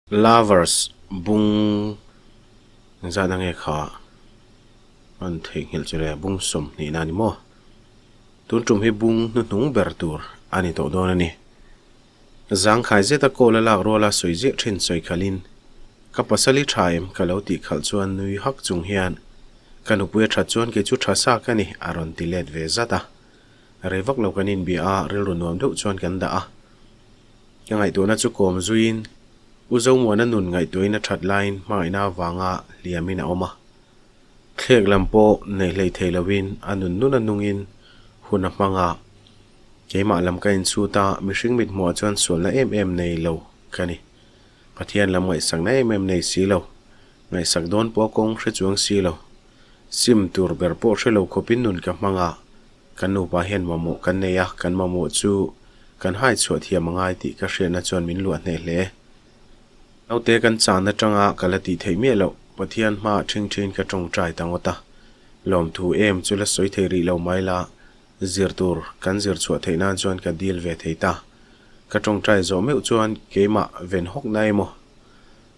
Lovers bung engzat ange kha an theihnghilh chu le bung sawmhnihna a ni maw? Tun tum hi bung hnuhnung ber tur a ni tawh dawn a ni. Zangkhai zeta call a lak ruala sawi ziah thin sawi khalhin ka pasal hi tha em ka lo tih khalh chuan nui hak chung hian ka nupui a that chuan kei chu tha sa ka ni a rawn ti let ve zat a. Rei vak lo kan inbia a, rilru nuam deuh chuan kan dah a. Ka ngaihtuahna chu kawm zuiin U Zomuana nun ngaihtuahin a that laiin hmangaihna avanga hliamin a awm a. Thlek lam pawh neih hlei thei loin a nun nun a nungin hun a hmang a. Keimah lam ka inchhut a, mihring mithmuhah chuan sualna em em nei lo ka ni. Pathian lam ngaihsakna em em nei si lo. Ngaihsak dawn pawh a kawng hre chuang si lo. Sim tur ber pawh hre lo khawpin nun ka hmang a. Kan nupa hian mamawh kan nei a, kan mamawh chu kan hai chhuah thiam a ngai tih ka hriatna chuan min luah hneh hle. Naute kan chan atanga ka la tih theih miah loh, Pathian hmaah ṭhing ṭhin ka ṭawngṭai ta ngawt a. Lawmthu em chu la sawi thei rih lo mai la, zir tur kan zir chhuah theih nan chuan ka dil ve thei ta. Ka ṭawngṭai zawh meuh chuan keimah ven hawk na emaw,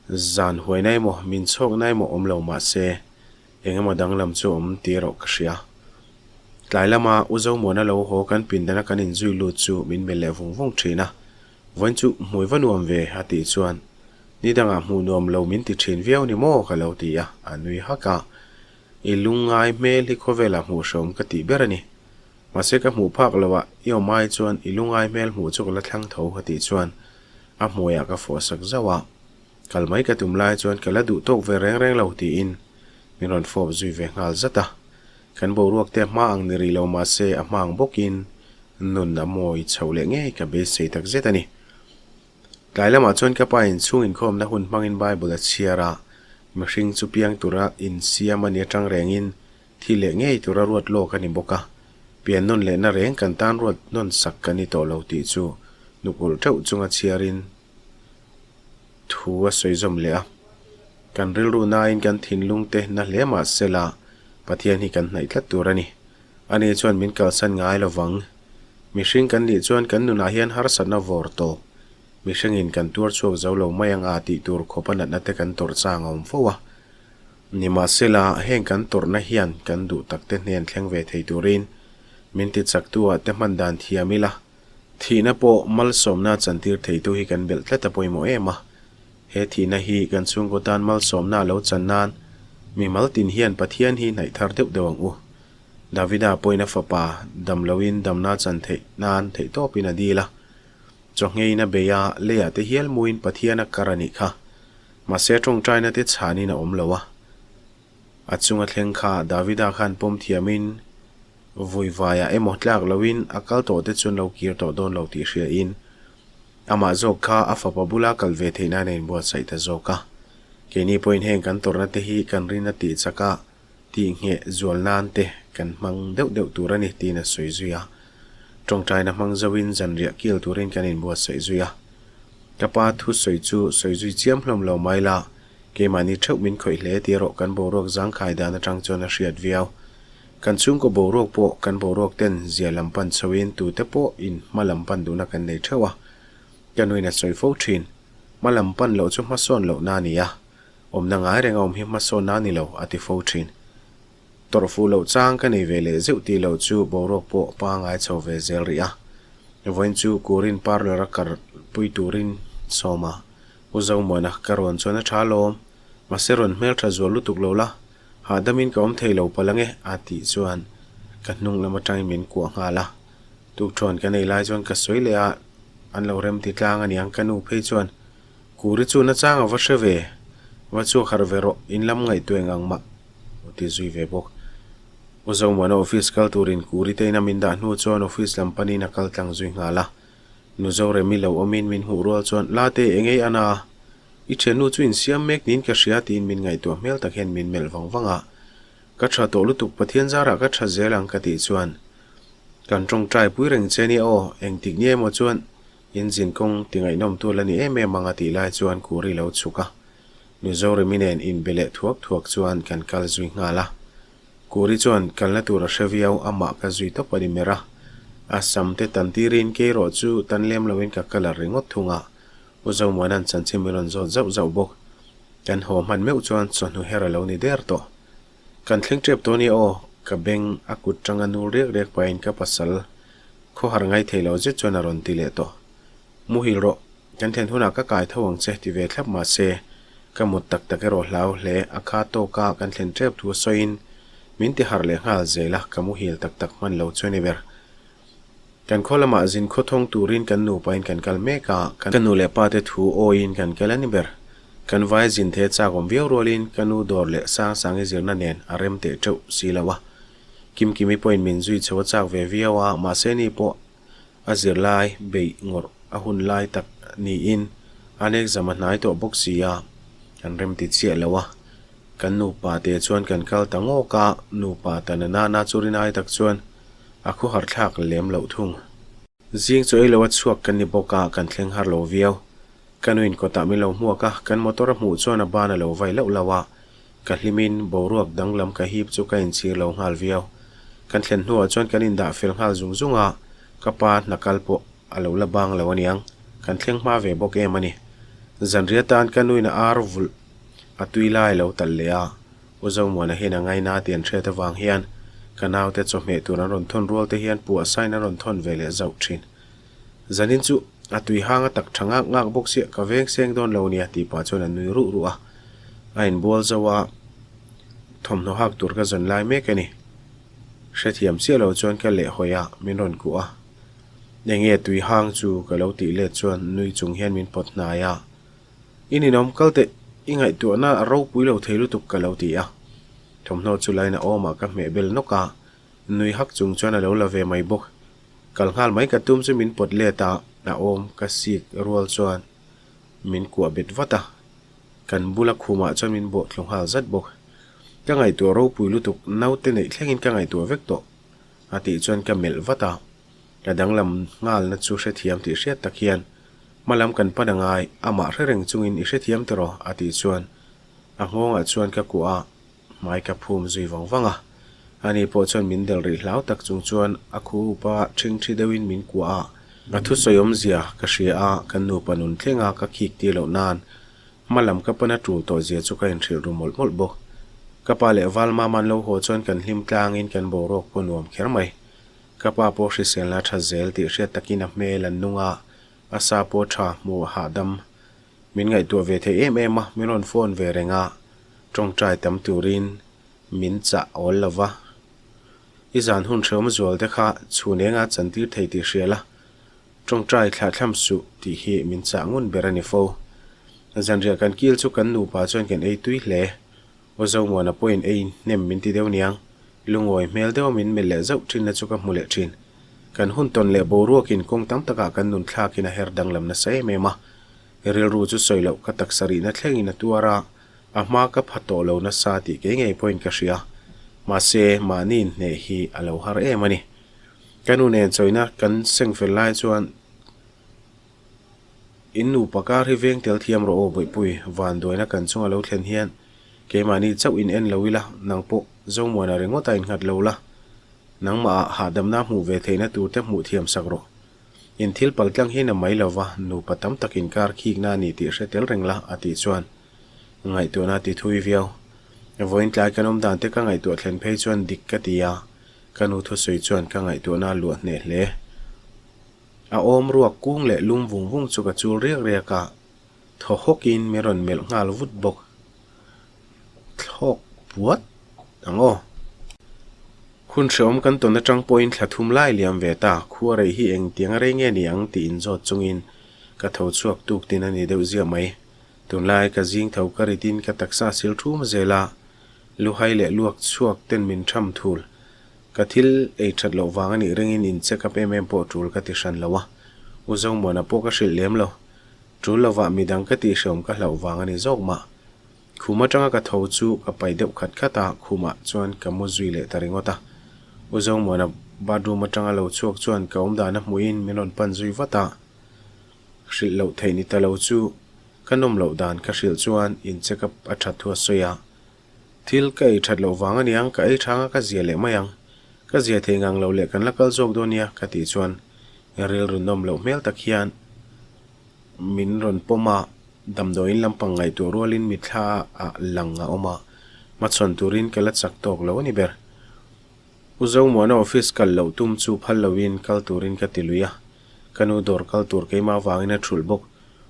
zan huai na emaw, min chhawk na emaw awm lo mah se, Eng emaw danglam chu awm tih erawh ka hria. Tlai lama U Zomuana lo haw kan pindana kan inzui lut chu min melh leh vung vung thin a. Vawiin chu hmui va nuam ve a tih chuan ni dangah hmuh nuam lo min ti thin viau ni maw ka lo ti a, a nui hak a. I lungngai hmel hi khawvelah hmuh hreawm ka tih ber a ni. Mahse ka hmuh phak loh a, i awm ai chuan i lungngai hmel hmuh chu ka la thlang tho a tih chuan a hmuiah ka fawhsak zauh a. Kal mai ka tum lai chuan ka la duh tawk ve reng reng lo tiin min rawn fawp zui ve nghal zat a. Kan boruak te a hma ang ni rih lo mah se a hma ang bawkin nun a mawi chhoh leh ngei ka beisei tak zet a ni. Tlai lamah chuan ka pa in chhung inkhawmna hun hmangin Bible a chhiar a, mihring chu piang tura insiam a ni atang rengin thi leh ngei tura ruat lawk a ni bawk a, pian nawn lehna reng kan tan ruat nawn sak kan ni tawh lo tih chu nukulh teuh chunga chhiarin Thu a sawi zawm leh a, Kan rilru nain kan thinlung te na hle mah sela Pathian hi kan hnaih tlat tur a ni. Ani chuan min kalsan ngai lo vang. Mihring kan nih chuan kan nunah hian harsatna vawr tawp. Mihringin kan tuar chhuak zo lo mai anga tih tur khawpa natna te kan tawrh chang a awm fo a. Nimahsela, heng kan tawrhna hian kan duh takte hnen thleng ve thei turin min tichaktu ah te hman dan thiam ila, Thihna pawh malsawmna chantir theitu hi kan belh tlat a pawimawh em a. He thihna hi kan chhungkaw tan malsawmna a lo chan nan mimal tin hian Pathian hi hnaih thar deuh deuh ang u. Davida pawhin a fapa dam loin damna chan theih nan theihtawpin a dil a. Chawnghein a bei a, leiah te hial muin Pathian a kar a nih kha. Mahse tawngtaina te chhanin a awm lo a. A chunga thleng kha Davida khan pawm thiamin Vui vaiah emaw tlak loin a kal tawh te chuan lo kir tawh dawn lo tih hriain amah zawk kha a fapa bula kal ve theih nan a inbuatsaih ta zawk a. Keini pawhin heng kan tawrhna te hi kan rin a tih chaka tih ngheh zual nan te kan hmang deuh deuh tur a ni tiin a sawi zui a. Tawngtaina hmang zoin zanriah kil turin kan inbuatsaih zui a. Ka pa thu sawi chu sawi zui chiam hlawm lo mai la, keimahni theuh min khawih hle tih erawh kan boruak zangkhai dan atang chuan a hriat viau. Kan chhungkaw boruak pawh kan boruak ten zia lam pan chhoin tute pawh in hma lam pan duhna kan nei theuh a, ka nuin a sawi fo thin. Hma lam pan loh chu hmasawn lohna a ni a, awmna ngai reng a awm hi hmasawnna a ni lo a ti fo thin. Tawrh fuh loh chang ka nei ve leh zeuh tih loh chu boruak pawh pangai chho ve zel rih a. Vawiin chu Kurin parlour a kar pui turin sawm a, U Zomuana ka rawn chuan a tha alawm, mahse rawn hmeltha zual lutuk lo la, Hahdamin ka awm thei lo palh ange a tih chuan ka hnung lam atangin min kuah nghal a. Tukṭhuan kan ei lai chuan ka sawi leh a, an lo rem ti tlang a niang ka nu phei chuan Kuri chu nachang a va hre ve, va chhuak harh ve rawh, in lam ngaihtuah eng ang mah aw ti zui ve bawk. U Zomuana office kal turin Kuri te ina min dah hnu chuan office lam panin a kal tlang zui nghal a. Nu Zoremi lo awmin min hmuh rual chuan Late engei a na? I thiannu chu insiam mek niin ka hria tiin min ngaihtuah hmel tak hian min melh vang vang a. Ka tha tawh lutuk Pathian zarah ka tha zel ang ka tih chuan kan tawngtai pui reng che nia aw, engtik ni emaw chuan engine kawng ti ngaihnawm tu la ni em em ang a tih lai chuan Kuri lo chhuk a. Nu Zoremi nen inbe leh thuak thuak chuan kan kal zui nghal a. Kuri chuan kalna tur a hre viau, amah ka zui tawp a ni mer a. A sam te tan tirin kei erawh chu tan lem loin ka colour ringawt thung a. U Zomuana'n chanchin min rawn zawt zauh zauh bawk. Kan haw hman meuh chuan chawhnu her a lo ni der tawh. Kan thleng tep tawh nia aw, ka beng a kut tanga nul riak riak pahin ka pasal khawhar ngai thei lo zet chuan a rawn ti leh tawh. Muhil rawh, kan thlen hunah ka kai tho ang che ti ve thlap mahse, ka mut tak tak erawh hlau hle, a kha tawka kan thlen tep thu a sawiin min ti harh leh nghal zel a, ka muhil tak tak hman lo chu a ni ber. Kan khaw lamah zin khaw thawng turin kan nupain kan kal mek a, ka nu leh pa te thu awiin kan kal a ni ber. Kan vai zin the chak awm viau rualin ka nu dawr leh sang sangi zirna nen a rem teh teuh si lo a. Kimkimi pawhin min zui chho a chak ve viau a, mahse ni pawh a zirlai beih ngawrh a hun lai tak niin an exam a hnai tawh bawk si a, kan rem ti chiah lo a. Kan nupa te chuan kan kal ta ngawk a, nupa ta na nana chu rinai tak chuan a khuhar thlak lem loh thung. Zing chu ei lo a chhuak kan ni bawk a, kan thleng har lo viau. Ka nuin kawtah min lo hmuak a, kan motor a hmuh chuan a ban a lo vai loh loh a, ka hlimin boruak danglam ka hip chu ka inchhir lo nghal viau. Kan thlen hnuah chuan kan indah fel nghal zung zung a, ka pa hna kal pawh a lo la bang lo aniang, kan thleng hma ve bawk em a ni. Zanriah tan ka nuin a ar vulh a tui lai lo talh leh a, U Zomuana hian a ngaina tih an hriat avang hian ka naute chawhmeh tur an rawn thawn rual te hian puah sain an rawn thawn ve leh zauh thin. Zanin chu a tui hang a tak tha ngak ngak bawk sia ka veng seng dawn lo nia tih pah chuan a nui ruh ruh a. A inbual zo a, thawmhnaw hak tur ka zawn lai mek a ni. Hrethiam chiah lo chuan ka lehhawi a, min rawn kuh a. Enge tui hang chu ka lo tih let chuan nui chung hian min pawt hnai a. I ninawm kal teh, i ngaihtuahna a ropui lo thei lutuk ka lo ti a. Thawmhnaw chu lain a awmah ka hmeh bel nawk a, nui hak chung chuan a lo la ve mai bawk. Kal nghal mai ka tum chu min pawt let a, a awm ka sik rual chuan min kuah bet vat a. Kan bula khumah chuan min bawh thlu nghal zat bawk. Ka ngaihtuah ropui lutuk, naute neih thlengin ka ngaihtuah vek tawh a tih chuan ka melh vat a. Ka danglam nghalna chu hrethiam tih hriat tak hian Hma lam kan pan a ngai, amah hre reng chungin i hrethiam tiraw? a tih chuan a nghawngah chuan ka kuah a, hmai ka phum zui vang vang a. Ani pawh chuan min delh rih hlau tak chung chuan a khupa ṭhingṭhi deuhin min kuah a. A thusawi awmzia ka hria a, kan nupa nun thlenga ka khik tir loh nan hma lam ka pana ṭul tawh zia chu ka inhrilh ru mawlh mawlh bawk. Ka pa leh Valmama an lo haw chuan kan hlim tlangin kan boruak pawh nuam kher mai. Ka pa pawh hriselna tha zel tih hriat takin a hmel an nung a, a sa pawh tha hmuh hahdam. Min ngaihtuah ve thei em em a, min rawn phone ve reng a, tawngtai tam turin min chah awl lo va. I zan hun hrehawm zual te kha chhun enga chantir thei tih hria la, tawngtai thlahthlam suh tih hi min chah ngun ber a ni fo. Zanriah kan kil chu kan nupa chuan kan ei tui hle. Aw Zomuana pawhin ei hnem min ti deuh niang, lungawi hmel deuha min melh leh zauh thinna chu ka hmu leh thin. Kan hun tawn leh boruakin kawng tam takah kan nun thlakin a her danglam nasa em em a. Rilru chu sawi loh ka taksa rihna thlengin a tuar a, a hma ka pha tawh lo nasa tih kei ngei pawhin ka hria. Mahse, mahni inhneh hi a lo har em a ni. Ka nu nen chawina kan seng fel lai chuan, In nupa kar hi veng tel thiam rawh aw Bawihpui, vanduaina kan chunga lo thlen hian keimahni chauh in en lo ila, nang pawh Zomuana ringawt a innghat lo la, nangmah ah hahdamna hmuh ve theihna tur te hmuh thiam sak rawh. In thil pal tlang hi na mai lova nupa tam tak inkar khikna a ni tih hre tel reng la a tih chuan ngaihtuahna a ti thui viau. Vawiin tlai kan awm dan te ka ngaihtuah thlen phei chuan dik ka ti a, ka nu thusawi chuan ka ngaihtuahna a luah hneh hle. A awm ruak kung leh lum vung vung chu ka chul riak riak a, thaw hawkin min rawn melh nghal vut bawk. Thlawk puat ang aw. Hun hrehawm kan tawn atang pawhin thla thum lai liam ve ta, khua rei hi engtiang a rei nge ni ang tih inzawt chungin ka tho chhuak tuk tin a ni deuh ziah mai. Tunlai ka zing tho ka ritin ka taksa sil thum zel a, luhai leh luak chhuak ten min tham thul. Ka thil ei that loh vang a nih ringin in check up em em pawh tul ka ti hran lo a, U Zomuana pawh ka hrilh lem lo. Tul lovah midang ka tih hreawm ka hlauh vang a ni zawk mah. Khum atanga ka tho chu ka paih deuh khat khat a, khumah chuan ka mu zui leh ta ringawt a. U Zomuana bathroom atanga lo chhuak chuan ka awmdan a hmuhin min rawn pan zui vat a. Hrilh loh theih ni ta lo chu ka nawm loh dan ka hrilh chuan in check up a that thu a sawi a. Thil ka ei that loh vang aniang, ka ei thang a ka zia leh mai ang. Ka zia thei ngang loh leh kan la kal zawk dawn nia ka tih chuan rilru nawm loh hmel tak hian Min rawn pawm a, damdawiin lampang ngaihtuah rualin mitthla ah lang a awm a, hmachhawn turin ka la chak tawk lo a ni ber. U Zomuana office kal loh tum chu phal loin kal turin ka ti lui a, ka nu dawr kal tur keimah avangin a thulh bawk.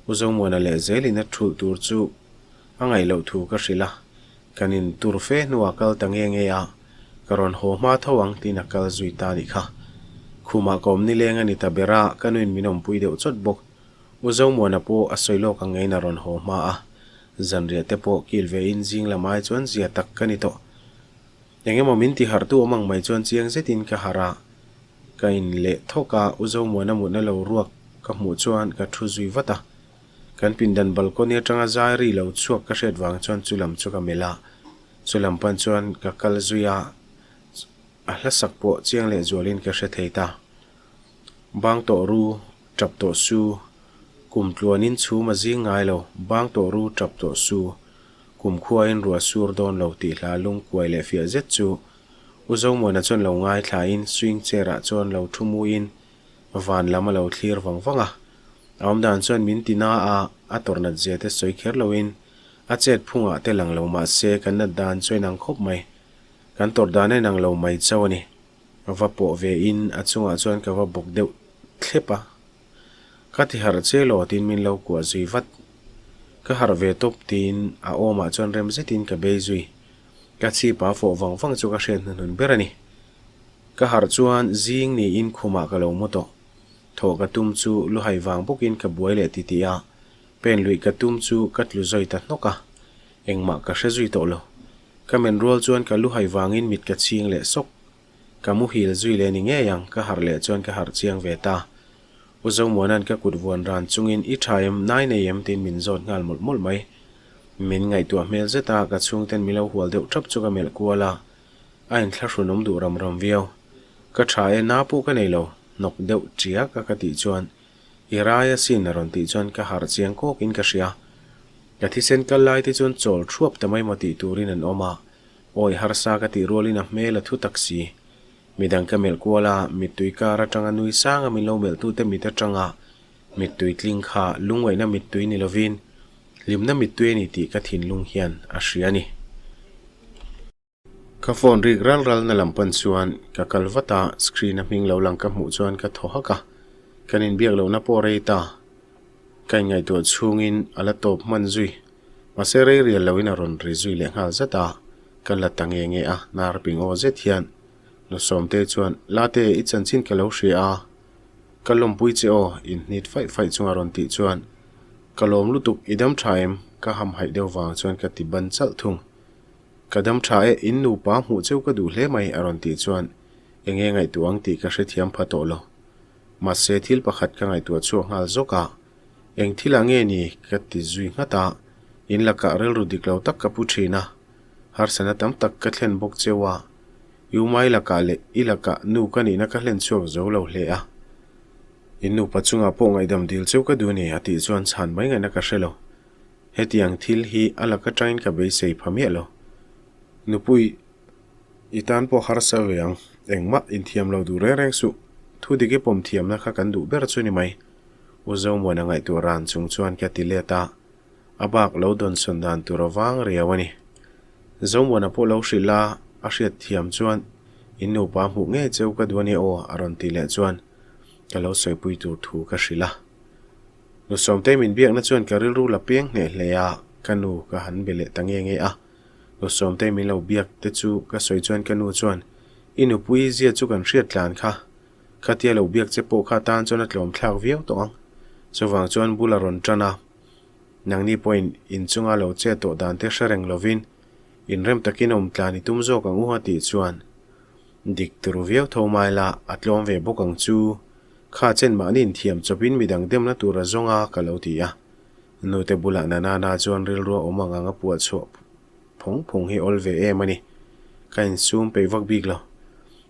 U Zomuana leh zelin a thulh tur chu a ngaih loh thu ka hrilh a, kan in tur fe hnuah kal ta nge nge a, ka rawn haw hma tho ang tiin a kal zui ta a nih kha. Khumah ka awm nileng a ni ta ber a, ka nuin min awmpui deuh chawt bawk. U Zomuana pawh a sawi lawk ang ngeiin a rawn haw hma a, zanriah te pawh kil vein zing lam ai chuan zia tak ka ni tawh. Eng emaw min ti harh tu awm ang mai chuan chiang zetin ka harh a, ka in leh thawk a, U Zomuana mutna lo ruak ka hmuh chuan ka thu zui vat a. Kan pindan balcony atanga zai ri lo chhuak ka hriat vang chuan chu lam chu ka melh a, chu lam pan chuan ka kal zui a, a hlasak pawh chiang leh zualin ka hre thei ta. Bang tawh ru, tap tawh su, kum tluanin chhum a zing ngai lo, bang tawh ru, tap tawh su, kum khuain ruah sur dawn lo tih hla lung kuai leh fiah zet chu U Zomuana chuan lo ngaithlain swing chair ah chuan lo thu muin van lam a lo thlir vang vang a. A awmdan chuan min ti na a, a tawrh nat zia te sawi kher loin a chet phungah te lang lo mah se kan nat dan chu a inang khawp mai. Kan tawrh dan a inang lo mai chauh a ni. Ka va pawh ve in a chungah chuan ka va bawk deuh thlep a. Ka ti harh che law tiin min lo kuah zui vat. Ka harh ve tawp tiin a awmah chuan rem zetin ka bei zui. Ka chhipa fawh vang vang chu ka hriat hnuhnun ber a ni. Ka harh chuan zing niin khumah ka lo mu tawh. Thawh ka tum chu luhai vang bawkin ka buai leh titih a, pen luih ka tum chu ka tlu zawi ta hnawk a, engmah ka hre zui tawh lo. Ka men rual chuan ka luhai vangin mit ka chhing leh sawk. Ka muhil zui leh ni ngei ang, ka harh leh chuan ka harh chiang ve ta. U Zomuana'n ka kut vuan ran chungin i tha em, nai nei em tiin min zawt nghal mawlh mawlh mai. Min ngaihtuah hmel zet a, ka chhungten min lo hual deuh thap chu ka melh kual a, a inthlahrun awm duh ram ram viau. Ka tha e, na pawh ka nei lo, hnawk deuh tiak a ka tih chuan i rai asin a rawn tih chuan ka harh chiang kawkin ka hria. Ka thisen kal lai te chuan chawl thuap ta mai maw tih turin an awm a, awi harsa ka tih rualin a hmel a thu tak si. Midang ka melh kual a, mittui kar atanga nui sanga min lo melhtute mit atanga mittui tling kha lungngaihna mittui ni lovin hlimna mittui a ni tih ka thinlung hian a hria a ni. Ka phone rik ral ral na lam pan chuan ka kal vat a, screen a hming lo lang ka hmuh chuan ka thaw hak a, kan inbiak lohna pawh rei ta. Ka inngaihtuah chhungin a la tawp hman zui, mahse rei rial loin a rawn ri zui leh nghal zat a, ka la ta nge nge a, hnar ping aw zet hian nu Sawmtei chuan, Late, i chanchin ka lo hria a, ka lawmpui che aw, inhnit faih faih chunga rawn tih chuan, Ka lawm lutuk, i dam tha em? ka hamhaih deuh vang chuan ka ti ban chalh thung. Ka dam tha e, in nupa hmuh cheu ka duh hle mai a rawn tih chuan eng nge ngaihtuah ang tih ka hrethiam pha tawh lo. Mahse thil pakhat ka ngaihtuah chhuak nghal zawk a, eng thil ah nge ni ka ti zui nghat a, in lakah rilru dik lo tak ka pu thin a, harsana tam tak ka thlen bawk cheu a, i umai lakah leh i lakah nu ka nihna ka hlen chhuak zo lo hle a, in nupa chungah pawh ngaihdam dil cheu ka duh a ni a tih chuan chhan mai ngaihna ka hre lo. Hetiang thil hi a lak atangin ka beisei pha miah lo. Nupui, i tan pawh harsa ve ang. Engmah inthiam lo duh reng reng suh. Thu dik i pawm thiamna kha kan duh ber chu ni mai. U Zomuana ngaihtuah ran chung chuan ka ti let a, a bak lo dawnsawn dan tur a vang riau a ni. Zomuana pawh lo hrilh a, a hriat thiam chuan in nupa hmuh ngei cheu ka duh a nia aw a rawn ti leh chuan ka lo sawipui tur thu ka hrilh a. Nu Sawmtei min biakna chuan ka rilru la peng hneh hle a, ka nu ka han be leh ta nge nge a. Nu Sawmtei min lo biak te chu ka sawi chuan ka nu chuan, I nupui zia chu kan hriat tlan kha, khatia lo biak che pawh kha tan chuan a tlawm thlak viau tawh ang. Chuvang chuan bul a rawn tan a, nangni pawhin inchunga lo che tawh dan te hre reng lovin inrem takin awm tlan i tum zawk ang u a tih chuan dik turu viau tho mai la, a tlawm ve bawk ang chu. Kha chen mahni inthiam chawpin midang demna tur a zawng a ka lo ti a. Nute bulah Nanana chuan rilru a awm ang ang a puah chhuah phawng phawng hi awl ve em a ni. Ka insum peih vak bik lo.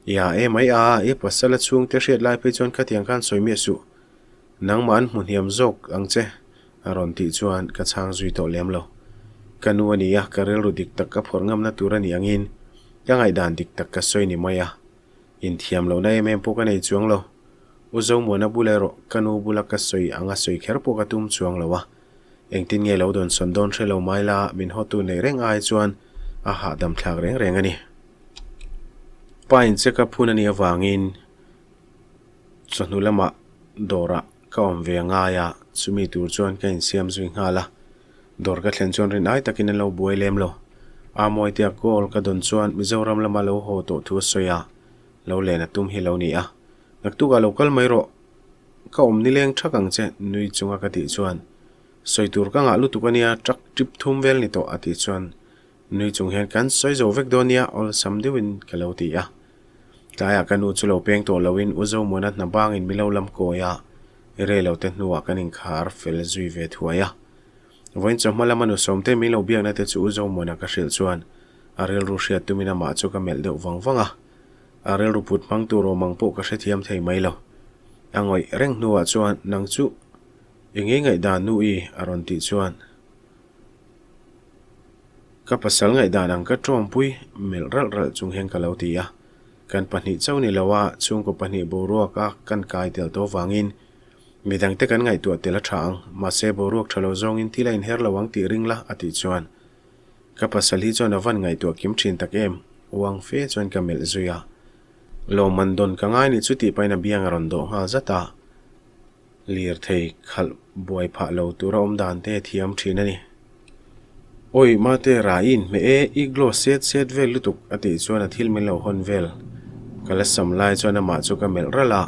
I ha em ai a, i pasal a chhungte hriat lai phei chuan khatiang khan sawi miah suh. Nangmah an hmu hniam zawk ang che a rawn tih chuan ka chhang zui tawh lem lo. Ka nu a ni a, ka rilru dik tak ka phawrh ngamna tur a nih angin ka ngaihdan dik tak ka sawi ni mai a. Inthiam lohna em em pawh ka nei chuang lo. U Zomuana bula erawh ka nu bula ka sawi anga sawi kher pawh ka tum chuang lo a. Engtin nge lo dawn sawn dawn hre lo mai la, min hawtu neih reng ai chuan a hahdam thlak reng reng a ni. Pa in check up hun a nih avangin chawhnu lamah dawrah ka awm ve a ngai a, chumi tur chuan ka insiam zui nghal a. Dawr ka thlen chuan rin ai takin an lo buai lem lo. Amawitea call ka dawn chuan Mizoram lama lo haw tawh thu a sawi a, lo len a tum hi lo ni a. Naktukah lo kal mai rawh, ka awm nileng thak ang che nui chunga ka tih chuan sawi tur ka ngah lutuk a nia, truck trip thum vel ni tawh a tih chuan nui chung hian kan sawi zo vek dawn nia awlsam deuhin ka lo ti a. Tlaiah ka nu chu lo peng tawh loin U Zomuana hna bangin mi lo lam kawi a, rei lo te hnuah kan inkhar fel zui ve thuai a. Vawiin chawhma lama nu Sawmte min lo biakna te chu U Zomuana ka hrilh chuan a rilru hriat tumin amah chu ka melh deuh vang vang a. A rilru put hmang tur awm ang pawh ka hrethiam thei mai lo. A ngawih reng hnuah chuan nang chu i ngei ngaihdan nu i a rawn tih chuan ka pasal ngaihdan ang ka tawngpui melh ralh ralh chung hian ka lo ti a. Kan pahnih chauh ni lo a, chhungkaw pahnih boruak a kan kai tel tawh vangin midangte kan ngaihtuah tel a tha ang, mahse boruak tha lo zawngin thil a inher lo ang tih ring la a tih chuan Ka pasal hi chuan a van ngaihtuah kim thin tak em? Uang fe chuan ka melh zui a. Lawmman dawn ka ngai nih chu tih pahin a biang a rawn dawh nghal zat a. Lirthei khalh buai phah lo tura awm dan te a thiam thin a ni. Awi mate ra i inhmeh e, i glow set set vel lutuk a tih chuan a thil min lo hawn vel. Ka la sam lai chuan amah chu ka melh ralh a.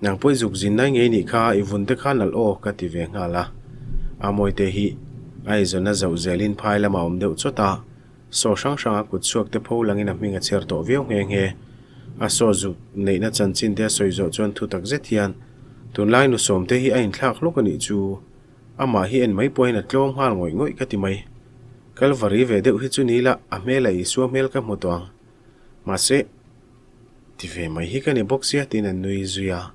Nang pawh i zuk zin nai ngei nih kha, i vun te kha nalh aw ka ti ve nghal a. A mawite hi a izawn a zauh zelin phai lamah a awm deuh chawt a, saw hrang hrang a kut chhuak te pho langin a hming a chher tawh viau nghe nghe. A saw zuk neihna chanchin te a sawi zawh chuan thu tak zet hian tunlai nu sawmte hi a inthlak hlawk a nih chu amah hi en mai pawhin a tlawm nghal ngawih ngawih ka ti mai. Kalvari ve deuh hi chu ni la a hmel a Isua hmel ka hmu tawh ang. Mahse. Ti ve mai hi ka ni bawk sia tiin a nui zui a,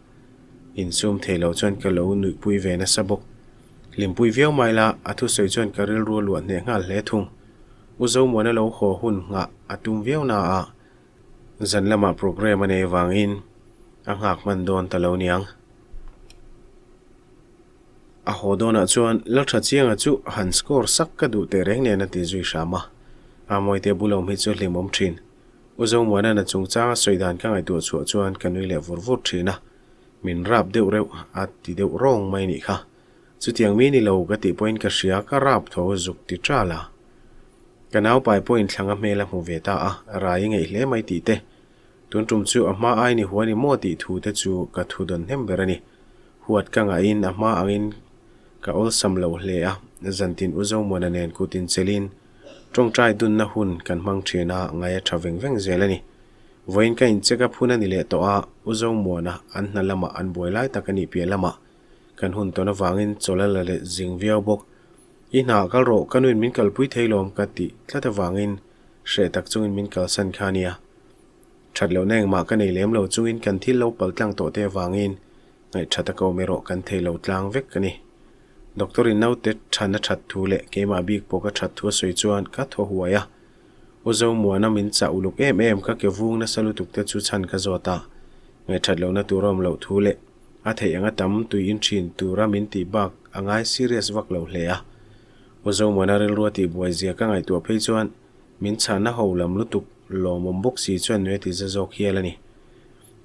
insum thei lo chuan ka lo nuihpui ve nasa bawk. Hlimpui viau mai la, a thusawi chuan ka rilru a luah hneh nghal hle thung. U Zomuana lo haw hun nghah a tum viau na a, zan lamah programme a nei avangin a nghak hman dawn ta lo niang. A haw dawnah chuan Laltha Chianga chu han score sak ka duh teh reng nen a ti zui hram a, a mawite bulawm hi chu hlimawm thin. U Zomuana'n a chungchang a sawi dan ka ngaihtuah chhuah chuan ka nui leh vur vur thin a, min rap deuh reuh a ti deuh rawng mai nih kha. Chutiang mi ni lo ka tih pawhin ka hria ka rap tho zuk ti ṭal a. Ka naupai pawhin thlanga hmel a hmu ve ta a, rai i ngeih hle mai tih te. Tun tum chu a hma ai ni huan i maw tih thu te chu ka thu dawn hnem ber a ni. Huat ka ngahin a hma angin ka awlsam lo hle a, zantin U Zomuana nen kut inchelin Tawngtai dunna hun kan hmang thin a, ngai a tha veng veng zel a ni. Vawiin ka in check up hun a ni leh tawh a, U Zomuana an hna lamah an buai lai tak a nih piah lamah kan hun tawn avangin chawlh a la leh zing viau bawk. I hna kal rawh, ka nuin min kalpui thei lawm ka tih tlat avangin hreh tak chungin min kalsan kha a nia. That lohna engmah ka nei lem lo chungin kan thil lo pal tlang tawh te avangin Ngaihthat a ko awm erawh kan thei lo tlang vek a ni. Doctor in naute than a that thu leh keimah bik pawh ka that thu a sawi chuan ka thaw huai a. U Zomuana min chah uluk em em ka ke vung nasa lutuk te chu chhan ka zawt a. Ngaihthat lohna tur a awm loh thu leh a theih anga tam tui in thin tura min tih bak a ngai serious vak lo hle a. U Zomuana rilru a tihbuai zia ka ngaihtuah phei chuan min chhahna ho lam lutuk lawmawm bawk si chuan nui a ti za zawk hial a ni.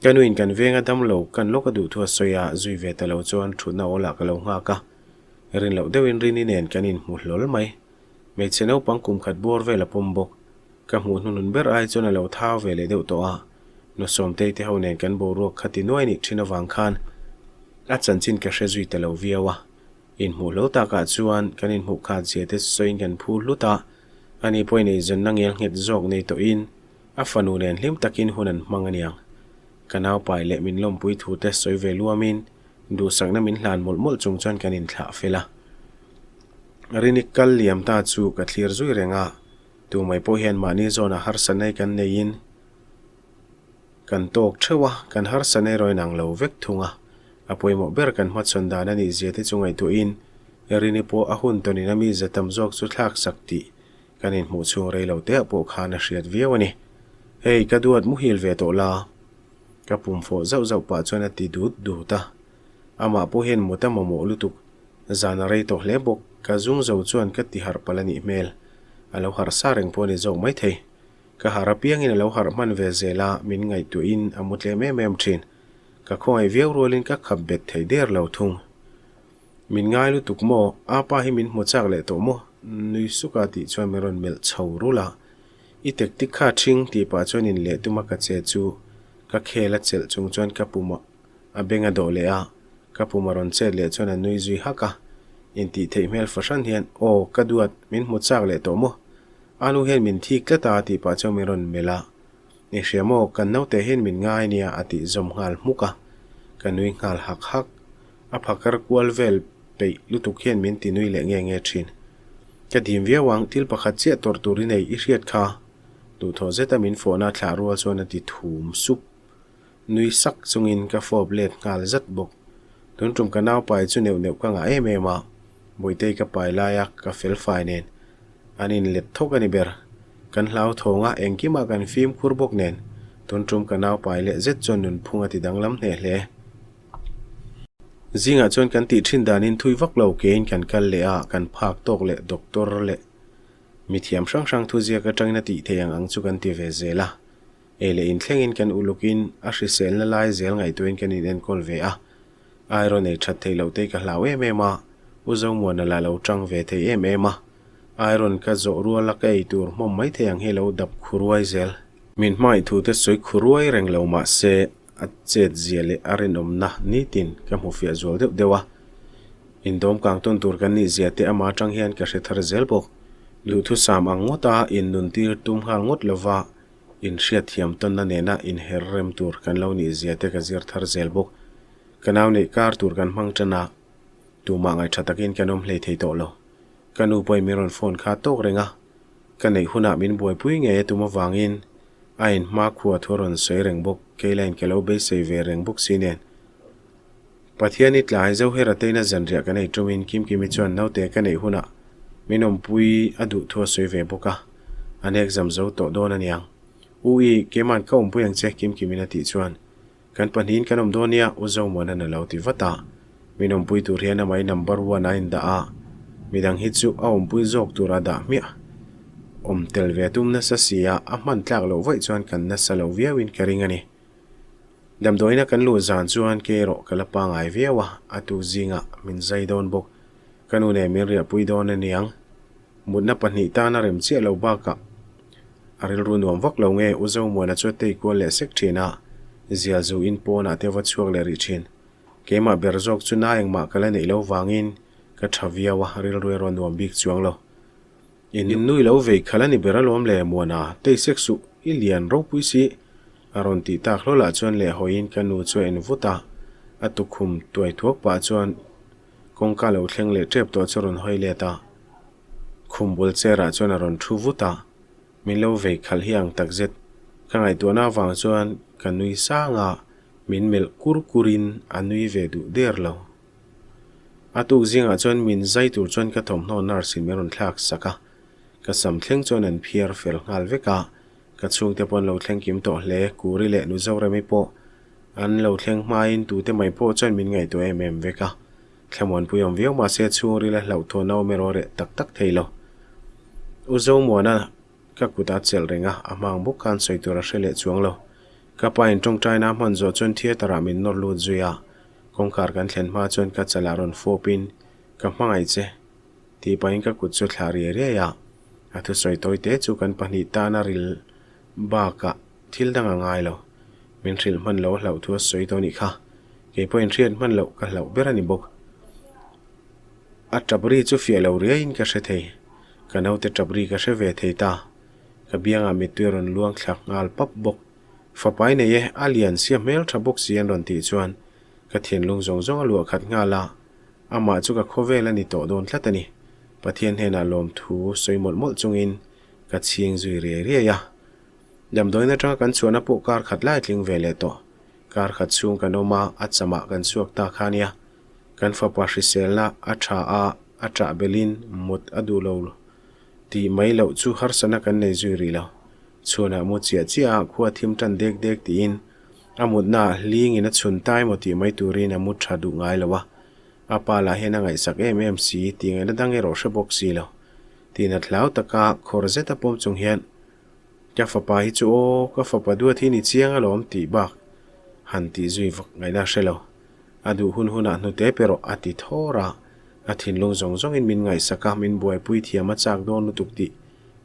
Ka nuin kan venga damlo kan lawk a duh thu a sawi a, zui ve ta lo chuan thutna awlah ka lo nghak a. Rin loh deuhin Rini nen kan inhmu hlawl mai. Hmeichhe naupang kum khat bawr vel a pawm bawk. Ka hmuh hnunun ber ai chuan a lo thau ve leh deuh tawh a. Nu Sawmtei te ho nen kan boruak kha ti nuai nih thin avang khan a chanchin ka hre zui ta lo viau a. Inhmuh hlawl takah chuan kan inhmuh khat zia te sawiin kan phu hlut a, ani pawhin eizawnna ngel nghet zawk nei tawhin A fanu nen hlim takin hun an hmang aniang. Ka naupai leh min lawmpui thu te sawi ve luamin duhsakna min hlan mawlh mawlh chung chuan kan inthlah fel a. Rini kal liam ta chu ka thlir zui reng a, tu mai pawh hian mahni zawnah harsatna hi kan neiin kan tawk theuh a, kan harsatna erawh inang lo vek thung a. A pawimawh ber kan hmachhawn dan a nih zia te chu ngaihtuahin Rini pawh a hun tawnin a mi za tam zawk chu thlak sak tih Kan inhmuh chhung rei lo te ah pawh khan a hriat viau a ni. Hei, ka duat muhil ve tawh la. Ka pum fawh zauh zauh pah chuan a ti dut dut a. Amah pawh hian mut a mamawh lutuk. Zan a rei tawh hle bawk. Ka zung zo chuan ka ti harh palh a nih hmel. A lo harh sa reng pawh a ni zawk maithei. Ka harh apiangin a lo harh hman ve zel a, min ngaihtuahin a mu tlem em em thin. Ka khawngaih viau rualin ka khap bet thei der lo thung. Min ngai lutuk maw? Apa hi min hmu chak leh tawh maw? Nui suka tih chuan min rawn melh chho rulh a. I tactic kha ṭhing tih pah chuan in leh tuma ka che chu ka khel a chelh chung chuan ka pum a beng a dawh leh a, ka pum a rawn chet leh chuan a nui zui hak a. Intih theih hmel fahran hian, Aw, ka duat, min hmu chak leh tawh maw? A nu hian min thik tlat a tih pah chuan min rawn melh a. I hria maw, kan naute hian min ngai nia a tih zawm nghal hmuk a, ka nui nghal hak hak. A phakar kual vel peih lutuk hian min ti nui leh nge nge thin. Ka dim viau ang, thil pakhat chiah tawrh tur i nei i hriat kha. Duhthawh zeta min fawhna thlah rual chuan a ti thum sup. Nui sak chungin ka fawp let nghal zat bawk. Tun tum ka nau pai chu neuh neuh ka ngah em em a, Bawihtei ka pai laia ka fel fai nen an inlet thawk a ni ber. Kan hlauthawng a, engkimah kan fimkhur bawk nen tun tum ka nau pai leh zet chuan nunphung a ti danglam hneh hle. Zingah chuan kan tih thin danin thui vak lo kein kan kal leh a, kan phak tawk leh doctor leh mithiam hrang hrang thuziak atangin a tih theih ang ang chu kan ti ve zel a. Ei leh inthlengin kan ulukin a hriselna lai zel ngaihtuahin kan inenkawl ve a. Iron ei that theih loh te ka hlau em em a, U Zomuana lah lo tang ve thei em em a. Iron ka zawh rual a ka ei tur hmawm mai thei ang hi lo dap khuruai zel. Min hmangaih thu te sawi khuruai reng lo mah se a chet zia leh a rinawmna nitin ka hmu fiah zual deuh deuh a. Indawm kang tawn tur kan nih zia te ama atang hian ka hre thar zel bawk. Duhthusam ang ngawt a innuntir tum nghal ngawt lova Inhriatthiam tawnna nena inher rem tur kan lo nih zia te ka zir thar zel bawk. Ka nau neih kar tur kan hmang tan a, tumah ngaihṭha takin kan awm hlei thei tawh lo. Ka nu pawhin min rawn phone kha tawk reng a, ka neih hunah min buaipui ngei a tum avangin a inhma khua thu a rawn sawi reng bawk, kei lain ka lo beisei ve reng bawk si nen. Pathian i tlai Zohera teina zanriah kan ei ṭumin Kimkimi chuan naute ka neih hunah min awmpui a duh thu a sawi ve bawk a, an exam zo tawh dawn a niang. U i, keima'n ka awmpui ang che Kimkimin a tih chuan kan pahnihin kan awm dawn nia U Zomuana'n a lo ti vat a, min awmpui tur hian amah i number one a indah a, midang hi chu a awmpui zawk tur a dah hmiah. Awm tel ve tum nasa si a, a hman tlak loh vaih chuan kan nasa lo viauin ka ring a ni. Damdawiina kan luh zan chuan ke erawh ka la pangai viau a, a tu zingah min zai dawn bawk. Ka nu nen min riahpui dawn a niang. Mutna pahnih tan a rem chiah lo bakah a rilru nuam vak lo nge U Zomuana chu a tei kual leh sek thin a, zial zu in pawnah te va chhuak leh rih thin. Keimah ber zawk chu na engmah ka la neih lo vangin ka tha viau a, rilru erawh nuam bik chuang lo. In nui lo vei khalh a ni ber alawm le Muana, tei sek suh, i lian ropui si. A rawn tih tak hlawlah chuan lehhawiin ka nu chu a en vut a, a tukhum tuai thuak pah chuan kawngka lo thleng leh tep tawh chu a rawn hawi let a. Khum bul chair ah chuan a rawn thu vut a, min lo vei khalh hi ang takzet. Ka ngaihtuahna avang chuan ka nui sang a, min melh kur kur in a nui ve duh der lo. A tuk zingah chuan min zai tur chuan ka thawmhnaw nurse in min rawn thlak sak a, ka sam thleng chuan an phiar fel nghal vek a, ka chhungte pawh an lo thleng kim tawh hle, Kuri leh Nu Zoremi pawh an lo thleng hmain tute mai pawh chuan min ngaihtuah em em vek a, thlamuanpui awm viau mahse chhungril a hlauhthawn a awm erawh reh tak tak thei lo. U Zomuana Ka kut a chelh reng a, a hmang bawk khan sawi tur a hre leh chuang lo. Ka pa in tawngtaina a hman zawh chuan theatre ah min nawr lut zui a, kawngkhar kan thlen hma chuan ka chalah rawn fawp in, Ka hmangaih che. Tih pahin ka kut chu thlah riai riai a, a thusawi tawi te chu kan pahnih tana ril bakah thil dang a ngai lo. Min hrilh hman lo a hlauh thu a sawi tawh nih kha. Kei pawhin hriat hman loh ka hlauh ber a ni bawk. A tap ri chu fiah lo riaiin ka hre thei. Ka naute tap ri ka hre ve thei ta. Ka biangah mittui a rawn luang thlak nghal pap bawk. Fapai nei e, a lian sia hmel tha bawk si an rawn tih chuan ka thinlung zawng zawng a luah khat nghal a, amah chu ka khawvel a ni tawh dawn tlat a ni. Pathian hnenah lawmthu sawi mawlh mawlh chungin ka chhing zui riai riai a. Damdawiin atanga kan chhuahna pawh kar khat lai tling ve leh tawh. Kar khat chhung kan awm a, a chamah kan chhuak ta kha nia. Kan fapa hriselna a tha a, a ṭah belhin mut a duh lo tih mai loh chu harsatna kan nei zui rih lo. Chhuanah mu chiah chiah a, khua thim ṭan dek dek tiin A mutnaah hlingin a chhun ta emaw tih mai turin a mu tha duh ngai lo a. A pa lah hian a ngaihsak em em si tih ngaihna dang erawh hre bawk si lo. Tihnat hlau taka khawr zeta pawm chung hian, Ka fapa hi chu aw, ka fapa duat hi ni chiang alawm tih bak han tih zui vak ngaihna hre lo. A duh hun hunah hnute pe rawh a ti thawr a, a thinlung zawng zawngin min ngaihsak a, min buaipui thiam a chak dawn lutuk tih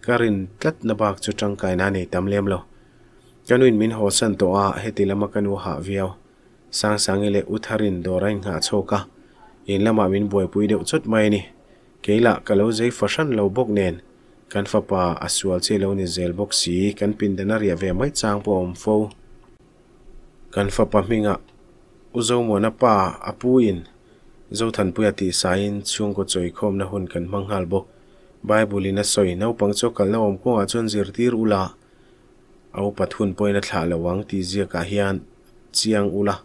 ka rin tlatna bak chu tangkaina a nei tam lem lo. Ka nuin min hawsan tawh a, heti lama ka nu hah viau. Sangsangi leh U Tharin dawr a inghah chhawk a, in lamah min buaipui deuh chawt mai a ni. Kei lah ka lo zei fahran lo bawk nen, kan fapa a sual chi lo ni zel bawk si, kan pindan a riah ve mai chang pawh a awm fo. Kan fapa hmingah U Zomuana pa a pu in Zothanpuia tihsaiin chhungkaw chawikhawmna hun kan hmang nghal bawk. Bible in a sawi, Naupang chu kalna awm kawngah chuan zirtir ula, a upat hun pawhin a thlah lo ang tih ziakah hian chiang ula.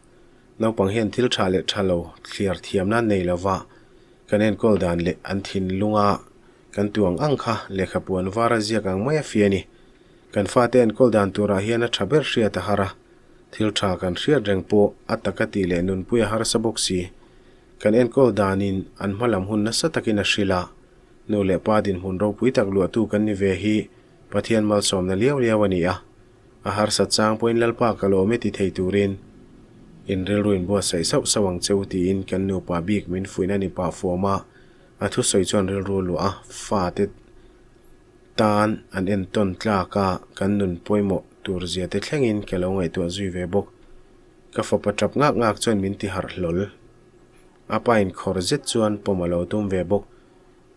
Naupang hian thil tha leh tha lo thliar thiamna nei lova kan enkawl dan leh an thinlunga kan tuang ang kha lehkhapuan vara ziak ang mai a fi a ni. Kan fate enkawl dan turah hian a tha ber hriat a har a, thil tha kan hriat reng pawh a taka tih leh nunpui a harsa bawk si. Kan enkawl danin an hma lam hun nasa takin a hrilh a, nu leh pa dinhmun ropui tak luahtu kan ni ve hi Pathian malsawmna liau liau a ni a, a harsat chang pawhin Lalpa ka lawm e ti thei turin in rilru in buatsaih sauh sauh ang che u tiin kan nupa bik min fuihna ni pah fuam a, a thusawi chuan rilru luah a fate tan an entawn tlak a, kan nun pawimawh tur zia te thlengin ka lo ngaihtuah zui ve bawk. Ka fapa tap ngak ngak chuan min ti harh hlawl. A pa inkhawr zet chuan pawm a lo tum ve bawk.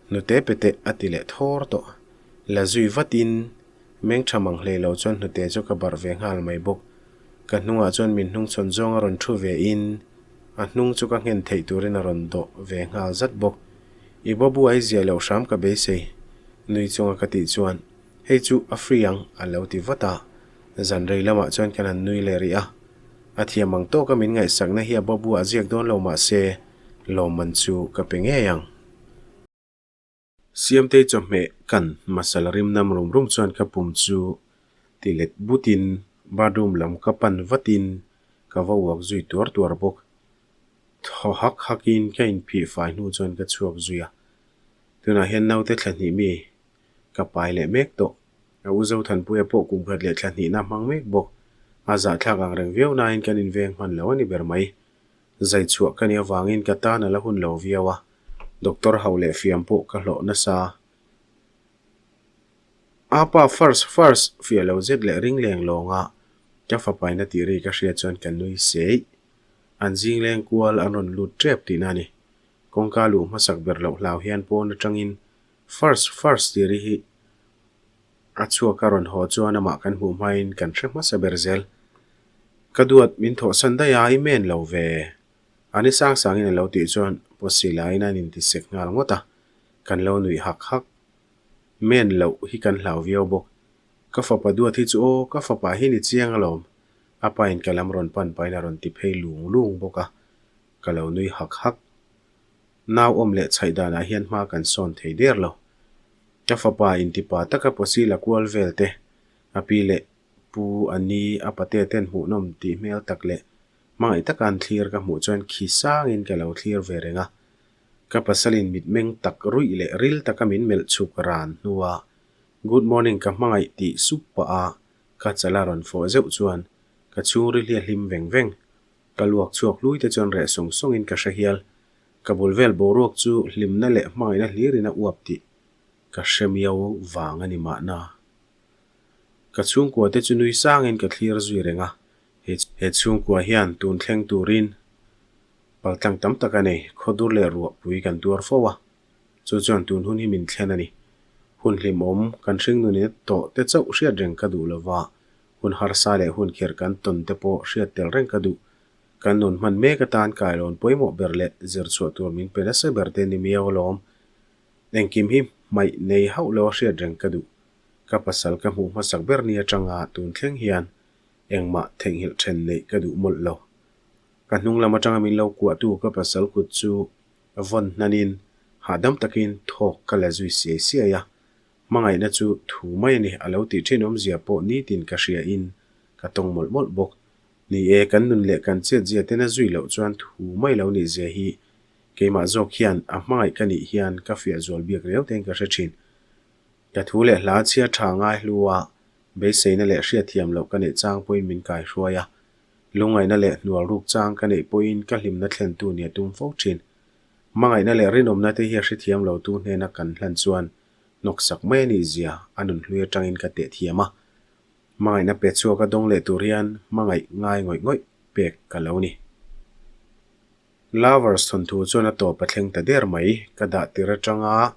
Hnute pe teh a ti leh thawr tawh. La zui vatin meng tha mang hlei lo chuan hnute chu ka barh ve nghal mai bawk. Ka hnungah chuan min hnungchhawn zawng a rawn thu ve in a hnung chu ka nghen theih turin a rawn dawh ve nghal zat bawk. I babu ai ziah loh hram ka beisei nui chunga ka tih chuan hei chu a free ang a lo ti vat a, zan rei lamah chuan kan han nui leh rih a. A thiam ang tawka min ngaihsakna hi a babu ah ziak dawn lo mahse lawmman chu ka pe ngei ang. Siamtei chawhmeh kan masala rim nam rum rum chuan ka pum chu ti let butin bathroom lam ka pan vatin ka va uak zui tuar tuar bawk. Thaw hak hakin ka inphih fai hnu chuan ka chhuak zui a, tunah hian naute thla hnih mi ka pai leh mek tawh. A u Zothanpuia pawh kum khat leh thla hnihna hmang mek bawk. A zahthlak ang reng viau nain kan inveng hman lo a ni ber mai. Zai chhuah ka nih avangin ka tan a la hun lo viau a, doctor hauh leh fiam pawh ka hlawh nasa. A pa first first fiah lo zet leh ring leng lawnga ka fapaina tih ri ka hriat chuan ka nui seih. An zing leng kual an rawn lut tep tihna a ni. Kawngka luh hmasak ber loh hlau hian pawn atangin first first tih ri hi a chhuak a rawn haw chuan amah kan hmuh hmain kan hre hmasa ber zel. Ka duat min thawhsan daih a, i men lo ve. A ni sang sangin a lo tih chuan pawsi laiin an intisek nghal ngawt a, kan lo nuih hak hak. Men loh hi kan hlau viau bawk. Ka fapa duat hi chu aw, ka fapa hi ni chiang alawm. A pain ka lam rawn pan pahin a rawn ti phei lung lung bawk a, ka lo nui hak hak. Nau awm leh chhaih danah hian hma kan sawn thei der lo. Ka fapa intipa taka pawsi la kual vel te, a pi leh Pu Ani a pate ten hmuhnawm tih hmel tak leh hmangaih taka an thlir ka hmuh chuan khi sangin ka lo thlir ve reng a. Ka pasalin mitmeng tak ruih leh ril taka min melh chhuk ran hnua Good morning ka hmangaih tih sup pah a ka chala rawn fawh zeuh chuan ka chhungril hi a hlim veng veng. Ka luak chhuak hlui te chuan reh sawng sawngin ka hre hial. Ka bul vel boruak chu hlimna leh hmangaihna hlirin a uap tih ka hre miau vang a ni mahna. Ka chhungkua te chu nui sangin ka thlir zui reng a, he chhungkua hian tun thleng turin paltlang tam tak a nei, khawdur leh ruahpui kan tuar fo a, chu chuan tun hun hi min thlen a ni. Hun hlimawm kan hringnunin a tawh te chauh hriat reng ka duh lova, hun harsa leh hun kherh kan tawn te pawh hriat tel reng ka duh. Kan nun hman mek atan kailawn pawimawh ber leh zirchhuah tur min pe nasa ber te ni miau alawm. Engkim hi hmaih nei hauh lo a hriat reng ka duh. Ka pasal ka hmuh hmasak ber ni atanga tun thleng hian engmah theihnghilh then neih ka duh mawlh lo. Ka hnung lam atanga min lo kuahtu ka pasal kut chu vawn hnanin hahdam takin thawk ka la zui siai siai a. Hmangaihna chu thu mai a ni a lo tih thin awmzia pawh nitin ka hria in ka tawng mawlh mawlh bawk. Ni e, kan nun leh kan chetzia ten a zui loh chuan thu mai lo nih zia hi keimah zawk hian a hmangaih ka nih hian ka fiah zual biak riau tein ka hre thin. Ka thu leh hla chhia tha ngai hlu a, beiseina leh hriatthiam loh ka neih chang pawhin min kaihruai a, lungngaihna leh hnual ruk chang ka neih pawhin ka hlimna thlentu nia tum fo thin. Hmangaihna leh rinawmna te hi a hrethiam lotu hnena kan hlan chuan hnawksak mai a nih zia a nunhlui atangin ka teh thiam a. Hmangaihna pe chhuak a dawng leh tur hian hmangaih ngai ngawih ngawih pek ka lo ni. Lovers thawnthu chuan a tawp a thleng ta der mai. Ka dah tir atanga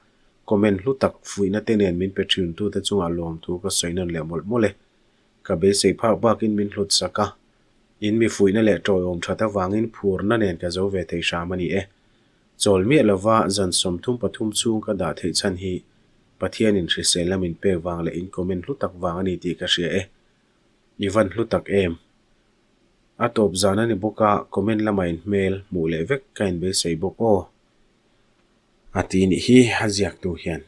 comment hlu tak fuihna te nen min pe thintute chungah lawmthu ka sawi nawn leh mawlh mawlh e. Ka beisei phak bakin min hlut sak a. In mi fuihna leh tawiawm that avangin phurna nen ka zo ve thei hram a ni e. Chawl miah lova zan 33 chhung ka dah theih chhan hi Pathianin hriselna min pek vang leh in comment hlu tak vang a ni tih ka hria e. I van hlu tak em? A tawp zan a ni bawk a, comment lamah in hmel hmuh leh vek ka inbeisei bawk aw. A ti nih hi a ziaktu hian.